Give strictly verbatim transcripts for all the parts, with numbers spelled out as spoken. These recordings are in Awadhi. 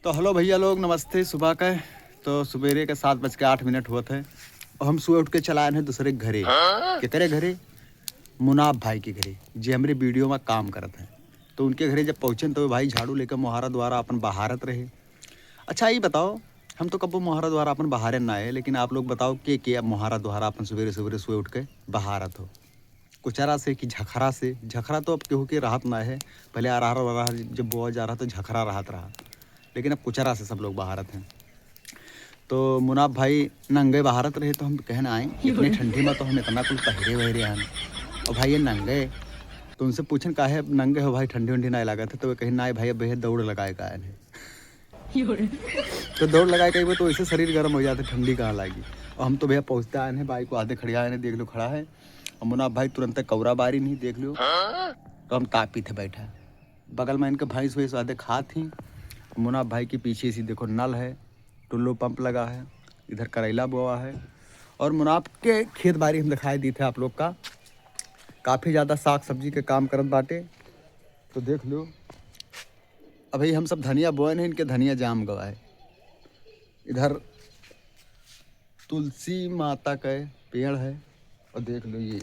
तो हेलो भैया लोग, नमस्ते। सुबह का, तो सुबेरे के सात बज के आठ मिनट होत है और हम सुबह उठ के चला आए हैं दूसरे के घरे। केकरे घरे? मुनाफ भाई के घरे, जे हमरे वीडियो में काम करत हैं। तो उनके घरे जब पहुँचन तो भाई झाड़ू लेकर मोहारा द्वारा अपन बहारत रहे। अच्छा, ई बताओ, हम तो कब्बो मोहारा द्वारा अपन बहारे ना आए, लेकिन आप लोग बताओ के के अब मोहारा द्वारा अपन सुबेरे सुबेरे सुबह उठ के बहारत हो? कुचरा से कि झखरा से? झखरा तो अब केहू के रहत ना है, पहले अरहर वरहर जब बोआ जा रहा तो झखरा रहत रहा, लेकिन अब कुचरा से सब लोग बहारत हैं। तो मुनाफ भाई नंगे बहारत रहे तो हम कहन आए, इतनी ठंडी में तो हम इतना कुल पहिरे वहिरे आन, और भाई ये नंगे। तो उनसे पूछन काहे अब नंगे हो भाई, ठंडी वंडी ना लागत है? तो वे कहे ना भाई, अब भैया दौड़ लगाए का आए हैं। तो दौड़ लगाए कहीं तो ऐसे शरीर गर्म हो जाते, ठंडी कहाँ लागी। और हम तो भैया पहुँचते आए हैं, बाइक को आधे खड़िया आए हैं, देख लो खड़ा है। और मुनाफ भाई तुरंत कौरा बारी नहीं, देख लो। तो हम तापी थे बैठा, बगल में इनके भैंस वैंस आधे खात ही। मुनाफ भाई के पीछे से देखो नल है, टुल्लू पंप लगा है, इधर करैला बोआ है। और मुनाफ के खेत बारी हम दिखाई दी थे आप लोग का, काफ़ी ज़्यादा साग सब्जी के काम करत बाटे। तो देख लो, अभी हम सब धनिया बोए नहीं, इनके धनिया जाम गवा है। इधर तुलसी माता का पेड़ है, और देख लो ये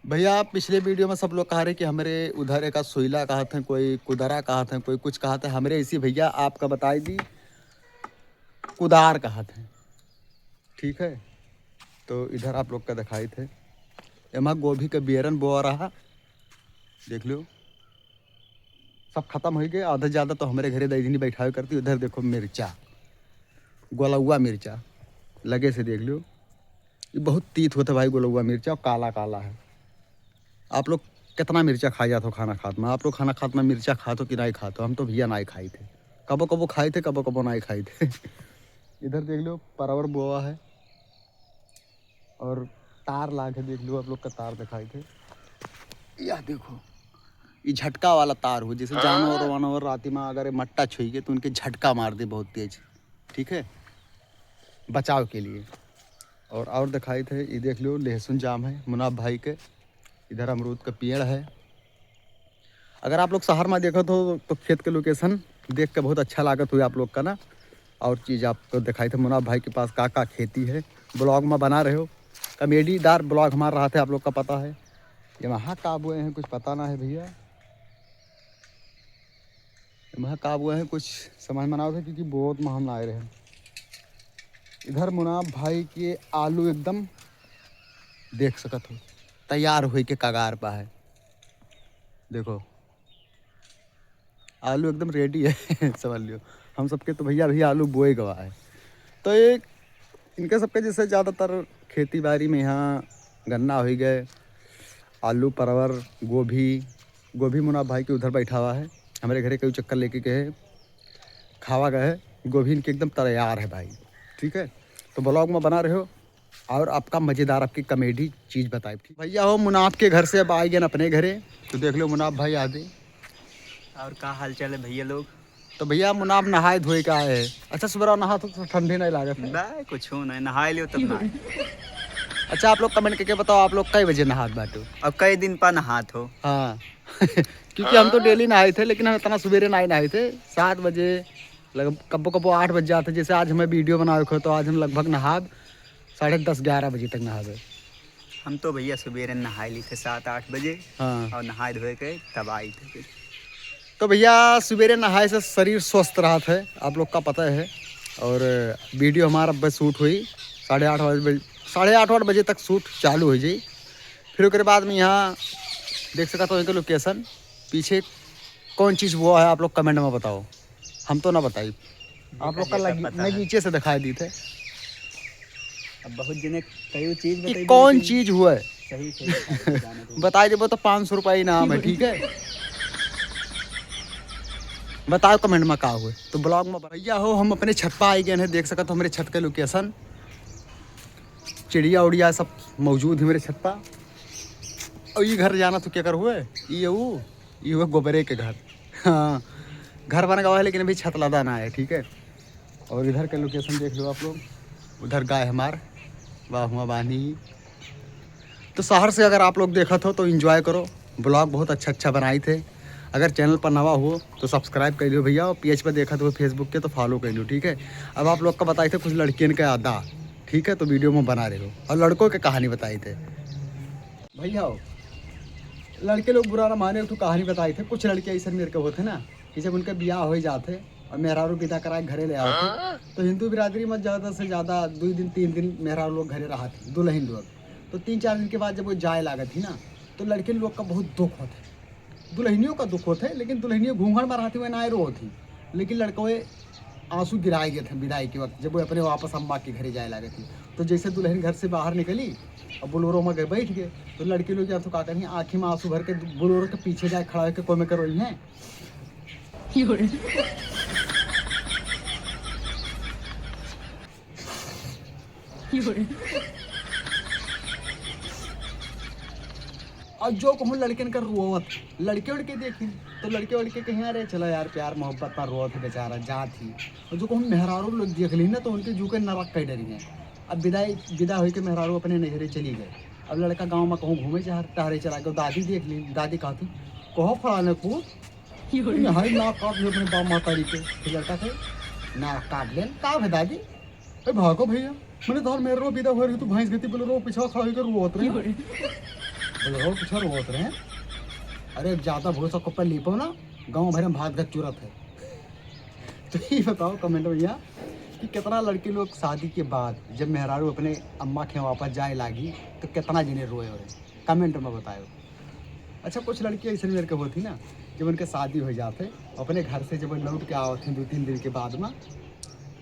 भैया, पिछले वीडियो में सब लोग कहा रहे कि हमरे उधर एक सोइला कहत हैं, कोई कुदरा कहत हैं, कोई कुछ कहत हैं, हमरे इसी भैया आपका बताई दी, कुदार कहत हैं। ठीक है, तो इधर आप लोग का दिखाई थे, एमा गोभी का बियरन बोआ रहा, देख लो। सब खत्म हो गए, आधा ज़्यादा तो हमरे घरे दही नहीं बैठावे करती। उधर देखो मिर्चा, गोलौआ मिर्चा, लगे से देख लो, ये बहुत तीत होता है भाई गोलौआ मिर्चा, और काला काला है। आप लोग कितना मिर्चा खा जात हो खाना खात में? आप लोग खाना खात में मिर्चा खात हो कि नहीं खात हो? हम तो भैया नहीं खाई थे, कबो कबो खाई थे, कबो कबो नहीं खाई थे। इधर देख लो परवर बोआ है, और तार लाग है, देख लो आप लोग का तार दिखाई थे। यह देखो, ये झटका वाला तार हो, जैसे जानवर वानवर राती में अगर मट्टा छुई गए तो उनके झटका मार दे बहुत तेज, ठीक है, बचाव के लिए। और और दिखाई थे, ये देख लो लहसुन जाम है मुनाफ भाई के, इधर अमरूद का पेड़ है। अगर आप लोग शहर में देखत हो तो खेत के लोकेशन देख के बहुत अच्छा लागत हुई आप लोग का ना। और चीज़ आपको दिखाई थे मुनाफ भाई के पास का का खेती है, ब्लॉग में बना रहे हो, कॉमेडीदार ब्लॉग हमारा रहा थे, आप लोग का पता है। ये वहाँ का बोए हैं कुछ पता ना है भैया, ये वहाँ का बोए हैं कुछ समझ में ना होता क्योंकि बहुत महंगा आए रहे। इधर मुनाफ भाई के आलू एकदम देख सकत हो तैयार होई के कगार पा है। देखो आलू एकदम रेडी है। समझ लियो, हम सबके तो भैया भैया आलू बोए गवा है। तो ये इनके सबके जैसे ज़्यादातर खेती बाड़ी में यहाँ गन्ना हो गए, आलू परवर गोभी। गोभी मुनाफ भाई के उधर बैठा हुआ है, हमारे घरे कोई चक्कर लेके गए खावा गए। गोभी इनके एकदम तैयार है भाई, ठीक है। तो ब्लॉग में बना रहे हो और आपका मज़ेदार आपकी कॉमेडी चीज़ बताए। भैया हो मुनाफ के घर से अब आए गए अपने घरे, तो देख लो मुनाफ भाई आदि। और का हाल चाल है भैया लोग? तो भैया मुनाफ नहाए धोए का है। अच्छा सुबह नहा तो ठंडी नहीं लागत है? बा कुछ नहीं, नहाए लियो तब ना। अच्छा आप लोग कमेंट करके बताओ आप लोग कई बजे नहात बाटो? अब कई दिन पा नहात हो? हाँ। क्योंकि हम तो डेली नहाए थे लेकिन हम इतना सुबेरे नहीं नहाए थे। सात बजे लग कब्बो कब्बो आठ बज जाते। जैसे आज हमें वीडियो बनावे को तो आज हम लगभग नहाब साढ़े दस ग्यारह बजे तक नहाबे। हम तो भैया सुबेरे नहाए ली थे सात आठ बजे। हाँ। और नहाए धोए के तब आई थे फिर। तो भैया सुबेरे नहाए से शरीर स्वस्थ रहत है, आप लोग का पता है। और वीडियो हमारा बस शूट हुई साढ़े आठ बजे, साढ़े आठ आठ बजे तक शूट चालू हो जाई। फिर ओकरे बाद में यहाँ देख सकत हो इनके लोकेशन पीछे कौन चीज़ वो है, आप लोग कमेंट में बताओ, हम तो ना बताई। आप लोग का बगीचा लगी पता है। बगीचे से दिखाई दी थे। अब बहुत जने कई चीज कि बताई कौन देते हैं। चीज हुआ है। सही, सही बताई देते हैं। बताई देबो तो पाँच सौ रुपया इनाम है, ठीक है। बताओ कमेंट में का हुए। तो ब्लॉग में भैया हो हम अपने छत पर आई गए हैं, देख सकत हो हमरे छत के लोकेशन, चिड़िया उड़िया सब मौजूद है मेरे छत पर। और ये घर जाना तो क्या कर हुए, ये वो ये हुआ गोबरे के घर। हाँ, घर बन गवा है लेकिन अभी छत लदा ना है, ठीक है। और इधर के लोकेशन देख लो आप लोग, उधर गाय हमार वाह हुआ बानी। तो शहर से अगर आप लोग देखत हो तो एंजॉय करो, ब्लॉग बहुत अच्छा अच्छा बनाई थे। अगर चैनल पर नवा हो तो सब्सक्राइब कर लियो भैया, और पेज पर देखत हो Facebook के तो फॉलो कर लियो, ठीक है। अब आप लोग का बताई थे कुछ लड़कियन के अदा, ठीक है, तो वीडियो में बना रहे हो, और लड़कों के कहानी बताई थे भैया हो। लड़के लोग बुरा ना माने तो कहानी बताई थे। कुछ लड़के ऐसे मेरे के होते ना कि जब उनके ब्याह हो जाते और मेहरारू विदा करा के घरे ले आवते, तो हिंदू बिरादरी में ज़्यादा से ज़्यादा दो दिन तीन दिन मेहरारू लोग घरे रहत, दुल्हन लोग। तो तीन चार दिन के बाद जब वो जाए लागत ही ना, तो लड़के लोग का बहुत दुख होता है। दुल्हनियों का दुख होता है, लेकिन दुल्हनियों घूंघट में रहती हुए ना रो होती, लेकिन लड़कों आंसू गिराए गए थे विदाई के वक्त, जब वो अपने वापस अम्मा के घरे जाए लगे थे। तो जैसे दुल्हन घर से बाहर निकली, अब बोलोरो में गए बैठ गए, तो लड़के लोग या तो का करें, आँखी में आंसू भर के बोलोरो के पीछे जाए खड़ा होकर कोमे करो ही हैं। और जो कहूँ लड़कन का रोवत, लड़के उड़के देखी तो लड़के उड़के कहीं, "अरे चलो यार, प्यार मोहब्बत पर रोवत है बेचारा, जात ही।" और जो कहूँ मेहरारू लोग देख ली ना, तो उनके जू के नरक कह डरी हैं। अब विदाई, विदा होई के मेहरारू अपने नैहरे चली गए। अब लड़का गाँव में कहूँ घूमे चाह, टहरे चला गया, दादी देख ली, दादी कहती, "कहो फलाने को, तू यहाँ ही नाक काट ले अपने बाप महतारी के।" फिर लड़का कहे, "नाक काट ले, का है दादी?" "ए भागो भैया, मैंने तोहर मेहरारू विदा हो रही, तू भैंस गति बोलेरो पीछे खड़ा होकर रोवत रहे।" "बोलेरो पीछे रोवत रहे? अरे ज्यादा भूसा को पर लीपो ना, गाँव भर में भात गत चुरत है।" तो ये बताओ कमेंट में भैया कि कितना लड़के लोग शादी के बाद जब मेहरारू अपने अम्मा के वापस जाए लागी तो कितना जने रोए हो, कमेंट में बताओ। अच्छा, कुछ लड़की ऐसे मेरे के होती ना, जब उनके शादी हो जाते, अपने घर से जब लौट के आवत हैं दो तीन दिन के बाद में,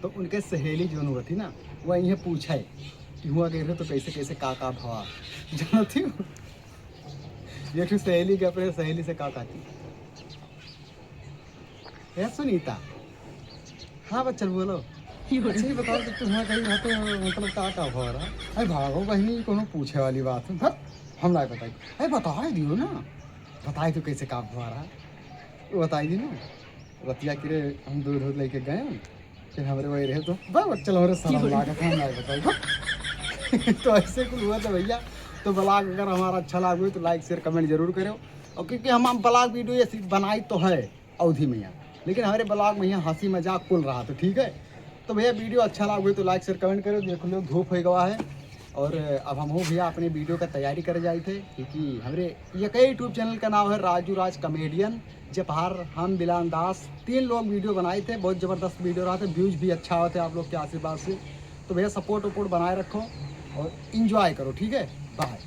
तो उनके सहेली जो होती ना, वो इन्हें पूछे कि हुआ गए रहे तो कैसे कैसे का का भवा। जानती हो, ये ठो सहेली के अपने सहेली से का कहती, "ए सुनीता, हाँ बच्चन बोलो।" "अच्छा, ये बताओ कि तुम्हारा कहीं यहाँ पे मतलब का का हो रहा है?" "अरे भागो बहनी, कोनो पूछे वाली बात है, हट, हम ना बताई।" "अरे बताई दियो ना, बताई तो कैसे का हो रहा है।" वो बताई दी ना, रतिया के रे हम दूध दूध लेके गए, फिर हमरे वही रहे तो बस चलो, हमरे शर्म लागत है, हम ना बताई, हट। तो ऐसे कुल हुआ था भैया। तो ब्लॉग अगर हमारा अच्छा लाग हुई तो लाइक शेयर कमेंट जरूर करो, और क्योंकि हम, हम ब्लॉग वीडियो ये सिर्फ बनाई तो है अवधी में यहाँ, लेकिन हमारे ब्लॉग में यहाँ हंसी मजाक कुल रहा, तो ठीक है। तो भैया वीडियो अच्छा लाग हुई तो लाइक शेयर कमेंट करो। देख लो धूप हो गवा है, और अब हम हो भैया अपने वीडियो का तैयारी करे जाए थे, क्योंकि हमरे ये कई यूट्यूब चैनल का नाम है राजू राज कॉमेडियन। जब हर हम बिलान दास तीन लोग वीडियो बनाए थे, बहुत जबरदस्त वीडियो रहा था, व्यूज भी अच्छा होता है आप लोग के आशीर्वाद से। तो भैया सपोर्ट वपोर्ट बनाए रखो और इंजॉय करो, ठीक है, बाय।